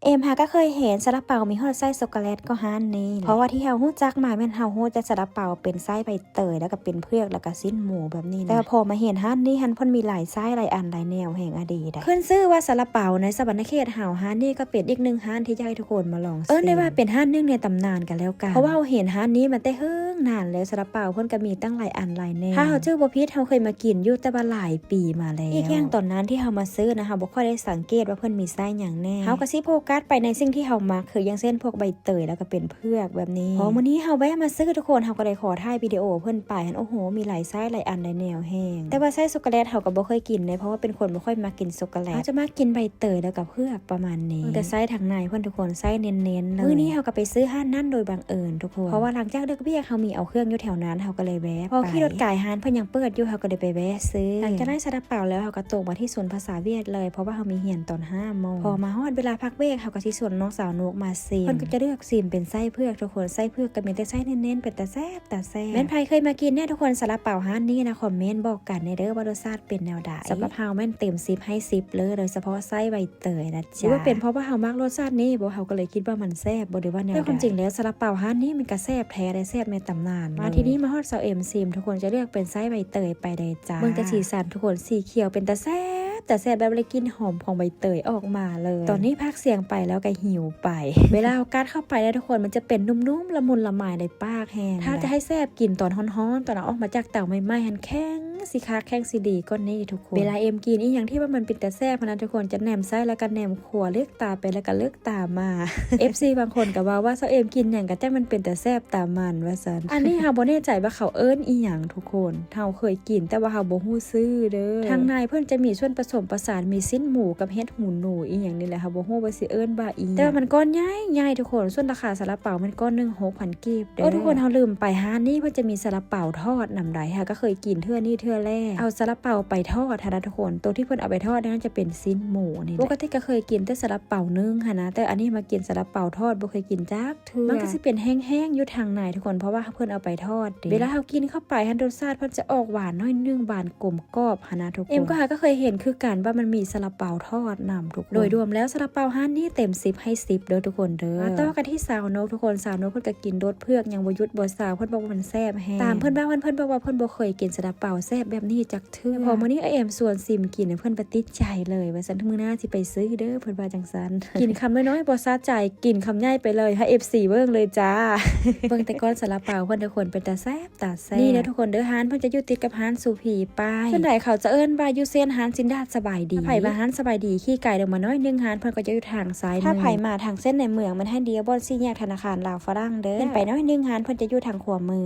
ເອັມຫາກໍເຄີຍເຫັນຊາລາເປົາມີຮອດໄສ້ຊັອກໂກແລັດກໍຮ້ານນີ້ແຫຼະ ເພາະວ່າທີ່ເຮົາຮູ້ຈັກມາແມ່ນເຮົາຮູ້ແຕ່ຊາລາເປົາເປັນໄສ້ໃບເຕີຍ ແລ້ວກໍເປັນເຜືອກ ແລ້ວກໍຊີ້ນໝູແບບນີ້ນະ ແຕ່ວ່າພໍມາເຫັນຮ້ານນີ້ຫັ້ນ ເພິ່ນມີຫຼາຍໄສ້ຫຼາຍອັນຫຼາຍແນວແຮງອະດີໃດ໋. ຂຶ້ນຊື່ວ່າຊາລາເປົາໃນສະຫວັນນະເຂດເຮົາ ຮ້ານນີ້ກໍເປັນອີກໜຶ່ງຮ້ານທີ່ຢາກໃຫ້ທຸກຄົນມາລອງ ເອີ້ນໄດ້ວ່າເປັນຮ້ານໜຶ່ງໃນຕຳນານກໍແລ້ວກັນ ເພາະວ່າເຮົາເຫັນຮ້ານນີ້ມາແຕ່ເຫິງນານແລ້ວ ຊາລາເປົາເພິ່ນກໍມີຕັ້ງຫຼາຍອັນຫຼາຍແນວ ຖ້າເຮົາຈື່ບໍ່ຜິດເຮົາເຄີຍມາກິນຢູ່ ແຕ່ວ່າຫຼາຍປີມາແລ້ວ. ອີກຢ່າງຕອນນັ້ນທີ່ເຮົາມາຊື້ນະ ເຮົາບໍ່ຄ່ອຍໄດ້ສັງເກດວ່າເພິ່ນມີໄສ້ຫຍັງແດ່ ເຮົາກໍຊິໂຟກັສໄປໃນສິ່ງທີ່ເຮົາມັກ ຄືຢ່າງເຊັ່ນພວກໃບເຕີຍ ແລ້ວກໍເປັນເຜືອກແບບນີ້. ພໍມື້ນີ້ເຮົາແວະມາຊື້ທຸກຄົນ ເຮົາກໍໄດ້ຂໍຖ່າຍວິດີໂອເພິ່ນໄປຫັ້ນ ໂອ້ໂຫ ມີຫຼາຍໄສ້ຫຼາຍອັນຫຼາຍແນວແຮງ ແຕ່ວ່າໄສ້ຊັອກໂກແລັດເຮົາກໍບໍ່ເຄີຍກິນເດ້ ເພາະວ່າເປັນຄົນບໍ່ຄ່ອຍມັກກິນຊັອກໂກແລັດ ເຮົາຈະມັກກິນໃບເຕີຍ ແລ້ວກໍເຜືອກ ປະມານນີ້ ເບິ່ງແຕ່ໄສ້ທາງໃນເພິ່ນທຸກຄົນ ໄສ້ເນັ້ນໆເລີຍ. ມື້ນີ້ເຮົາກໍໄປຊື້ຮ້ານນັ້ນໂດຍບັງເອີນທຸກຄົນ ເພາະວ່າຫຼັງຈາກເລີກວຽກເຮົາມີເອົາເຄື່ອງຢູ່ແຖວນັ້ນ ເຮົາກໍເລີຍແວະໄປ ພໍຂີ່ລົດກາຍຮ້ານເພິ່ນຍັງເປີດຢູ່ ເຮົາກໍເລີຍໄປແວະຊື້. ຫຼັງຈາກໄດ້ຊາລາເປົາແລ້ວ ເຮົາກໍຕົງມາທີ່ສູນພາສາຫວຽດເລີຍ ເພາະວ່າເຮົາມີຮຽນຕອນຫ້າໂມງ. ພໍມາຮອດເວລາພັກເບຣກ ເຮົາກໍຊິຊວນນ້ອງສາວນົກມາຊີມ ເພິ່ນກໍຈະເລືອກຊີມເປັນໄສ້ເຜືອກທຸກຄົນ ໄສ້ເຜືອກກໍມີແຕ່ໄສ້ເນັ້ນໆ ເປັນຕາແຊບຕາແຊບ. ແມ່ນໃຜເຄີຍມາກິນແດ່ທຸກຄົນ ຊາລາເປົາຮ້ານນີ້ນະ ຄອມເມັນບອກກັນແດ່ເດີວ່າລົດຊາດເປັນແນວໃດ. ສຳລັບເຮົາແມ່ນເຕັມສິບໃຫ້ສິບເລີຍ ໂດຍສະເພາະໄສ້ໃບ ເຕີຍນະຈ໊ະ ຫຼືວ່າເປັນເພາະວ່າເຮົາມັກລົດຊາດນີ້ບໍ ເຮົາກໍເລີຍຄິດວ່າມັນແຊບບໍ ຫຼືວ່າແນວໃດ? ແຕ່ຄວາມຈິງແລ້ວຊາລາເປົາຮ້ານນີ້ມັນກະແຊບແທ້ແລະແຊບໃນຕຳນານເລີຍ. ມາທີ່ນີ້ມາຮອດສາວເອັມຊີມ ທຸກຄົນຈະເລືອກເປັນໄສ້ໃບເຕີຍໄປເດ້ຈ້າ. ເບິ່ງແຕ່ສີສັນທຸກຄົນ ສີຂຽວເປັນຕາແຊບ ຕາແຊບ ແບບໄດ້ກິ່ນຫອມຂອງໃບເຕີຍອອກມາເລີຍ. ຕອນນີ້ພາກສຽງໄປແລ້ວກະຫິວໄປ ເວລາເຮົາກັດເຂົ້າໄປແລ້ວທຸກຄົນ ມັນຈະເປັນນຸ້ມໆ ລະມຸນລະໄມໃນປາກແຮງ. ຖ້າຈະໃຫ້ແຊບ ກິນຕອນຮ້ອນໆ ຕອນເອົາອອກມາຈາກເຕົາໃໝ່ໆຫັ້ນ ແຂງ ຊິຄັກແຂງຊິດີກວ່ານີ້ທຸກຄົນ. ເວລາເອັມກິນອີ່ຫຍັງທີ່ວ່າມັນເປັນຕາແຊບຫັ້ນນະທຸກຄົນ ຈະແນມຊ້າຍແລ້ວກໍແນມຂວາ ເລືອກຕາໄປແລ້ວກໍເລືອກຕາມາ. ເອັຟຊີບາງຄົນກໍເວົ້າວ່າ ຊາວເອັມກິນຫຍັງກໍຈັ່ງມັນເປັນຕາແຊບຕາມັນວ່າຊັ້ນ. ອັນນີ້ເຮົາບໍ່ແນ່ໃຈວ່າເຂົາເອີ້ນອີ່ຫຍັງທຸກຄົນ ເຮົາເຄີຍກິນແຕ່ວ່າເຮົາບໍ່ຮູ້ຊື່ເດີ. ທາງໃນເພິ່ນຈະມີສ່ວນປະສົມປະສານ ມີຊີ້ນໝູກັບເຫັດຫູໜູອີ່ຫຍັງນີ້ແຫຼະ ເຮົາບໍ່ຮູ້ວ່າຊິເອີ້ນວ່າອີ່ຫຍັງ ແຕ່ວ່າມັນກ້ອນໃຫຍ່ໆທຸກຄົນ. ສ່ວນລາຄາຊາລາເປົາແມ່ນກ້ອນໜຶ່ງຫົກພັນ ກີບເດີ. ໂອ້ ທຸກຄົນ ເຮົາລືມໄປ ຮ້ານນີ້ເພິ່ນຈະມີຊາລາເປົາທອດນຳໃດ ເຮົາກໍເຄີຍກິນເທື່ອນີ້ເທື່ອແລກ ເອົາຊາລາເປົາໄປທອດຫັ້ນນະທຸກຄົນ. ໂຕທີ່ເພິ່ນເອົາໄປທອດນັ້ນຈະເປັນຊີ້ນໝູນີ້ແຫຼະ. ປົກກະຕິກໍເຄີຍກິນແຕ່ຊາລາເປົາໜຶ່ງຫັ້ນນະ ແຕ່ອັນນີ້ມາກິນຊາລາເປົາທອດ ບໍ່ເຄີຍກິນຈັກເທື່ອ. ມັນກໍຊິເປັນແຫ້ງໆຢູ່ທາງໃນທຸກຄົນ ເພາະວ່າເພິ່ນເອົາໄປທອດເດ້. ເວລາເຮົາກິນເຂົ້າໄປຫັ້ນ ລົດຊາດເພິ່ນຈະອອກຫວານໜ້ອຍໜຶ່ງ ຫວານກົມກອບຫັ້ນນະທຸກຄົນ. ເອັມກໍຫາກໍເຄີຍເຫັນຄືກັນວ່າມັນມີຊາລາເປົາທອດນຳທຸກຄົນ. ໂດຍລວມແລ້ວຊາລາເປົາຮ້ານນີ້ເຕັມສິບໃຫ້ສິບເດີທຸກຄົນເດີ. ມາຕໍ່ກັນທີ່ສາວນົກທຸກຄົນ ສາວນົກເພິ່ນກໍກິນໂດດເຜືອກຍັງບໍ່ຢຸດບໍ່ຊາ ເພິ່ນບອກວ່າມັນແຊບແຮງ. ຕາມເພິ່ນເວົ້າຫັ້ນ ເພິ່ນບອກວ່າເພິ່ນບໍ່ເຄີຍກິນຊາລາເປົາແຊບແບບນີ້ຈັກເທື່ອ. ພໍມື້ນີ້ອ້າຍເອັມຊວນຊີມກິນ ເພິ່ນປະຕິດໃຈເລີຍວ່າຊັ້ນ ມື້ໜ້າຊິໄປຊື້ເດີ ເພິ່ນວ່າຈັ່ງຊັ້ນ. ກິນຄຳນ້ອຍໆບໍ່ສະໃຈ ກິນຄຳໃຫຍ່ໄປເລີຍ ໃຫ້ເອັຟຊີເບິ່ງເລີຍຈ້າ. ເບິ່ງແຕ່ກ້ອນຊາລາເປົາເພິ່ນທຸກຄົນ ເປັນຕາແຊບ ຕາແຊບ. ນີ້ເດີທຸກຄົນເດີ ຮ້ານເພິ່ນຈະຢູ່ຕິດກັບຮ້ານຊູພີປ້າຍ. ສ່ວນໃດເຂົາຈະເອີ້ນວ່າຢູ່ເສັ້ນຮ້ານຈິນດາດສະບາຍດີ. ຖ້າໃຜມາຮ້ານສະບາຍດີ ຂີ່ກາຍລົງມາໜ້ອຍໜຶ່ງ ຮ້ານເພິ່ນກໍຈະຢູ່ທາງຊ້າຍມື. ຖ້າໃຜມາທາງເສັ້ນໃນເມືອງ ແມ່ນໃຫ້ລ້ຽວບ່ອນສີ່ແຍກທະນາຄານລາວຝຣັ່ງເດີ. ຂຶ້ນໄປໜ້ອຍໜຶ່ງ ຮ້ານເພິ່ນຈະຢູ່ທາງຂວາມື.